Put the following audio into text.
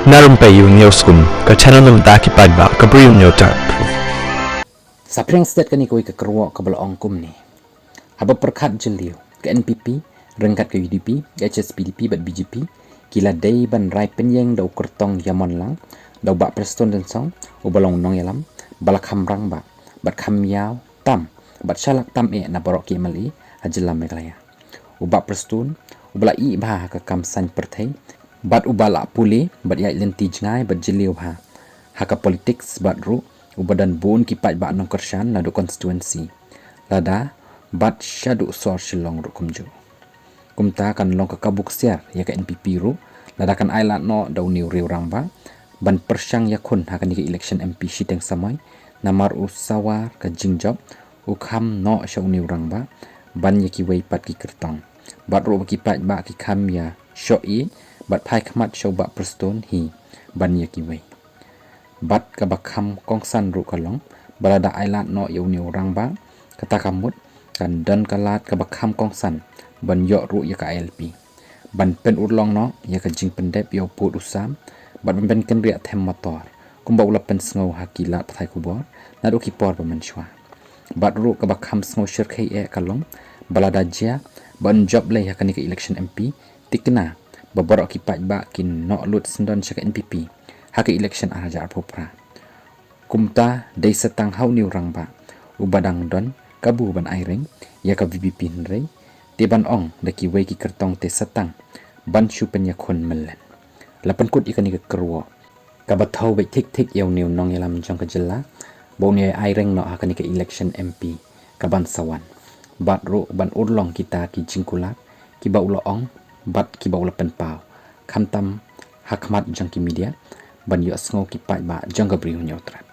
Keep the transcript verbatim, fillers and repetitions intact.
Na rympei ïa u Newskum, ka channel na bynta ki paidbah ka Bri u Hynñiewtrep. Sa pyrshang stet kane kawei ka kyrwoh kaba la ong kumne. Haba pyrkhat jylliew, ka N P P ryngkat ka U D P, H S P D P bad B J P ki la dei ban rai pynïeng da u kyrtong ïamon lang da u Bah Prestone Tynsong uba long nongïalam ba la kham rangbah bad kham ïaw tam bad shalak tam eh na baroh ki M L A ha jylla Meghalaya. U Bah Prestone uba la ïeh bha ha ka kam saiñ pyrthei bad uba la pule bad ïaid lynti jngai bad jylliew bha ha ka politiks bad ruh uba don bun ki paidbah nongkyrshan naduh constituency Lada bad shaduh sor Shillong ruh kumjuh. Kumta kan long ka kabu ksiar ïa ka N P P ruh lada kan ailad noh da une u riew rangbah ban pyrshang ïakhun ha kane ka election M P shiteng samoi, namar u sawar ka jingjop u kham noh sha une u rangbah ban ïa kiwei pat ki kyrtong. Bad ruh ba ki paidbah ki kham ïa shoh ïeit bad phai khmat sha u Bah Prestone hi ban ïa kiwei. Bad kaba kham kongsan ruh ka long ba lada ailad noh ïa une u rangbah, kata ka mut kan don ka lad kaba kham kongsan ban ïoh ruh ïa ka I L P ban pynurlong noh ïa ka jingpyndep ïa u pud u sam bad ban pynkynriah them motor kumba u la pynsngew ha ki lad pathai khubor naduh ki por ba mynshuwa. Bad ruh kaba kham sngew shyrkhei eh ka long ba lada jia ban jop lei ha kane ka election M P, thikna ba baroh ki paidbah kin noh lut syndon sha ka N P P ha ka election ar hajar arphew phra. Kumta dei sa tang ha une u rangbah uba dang don kabu ban aireng ïa ka V P P hynrei te ban ong da kiwei ki kyrtong te sa tang ban shu pynïakhun myllen. La pynkut ïa kane ka kyrwoh kaba thew beit thik thik ïa une u nongïalam jong ka jylla ba un ïai aireng noh ha kane ka election M P kaban sa wan bad ruh ban urlong kita ki jingkular kiba u la ong bad kiba u la pynpaw, khamtam ha khmat jong ki media ban ïohsngew ki paidbah jong ka Bri u Hynñiewtrep.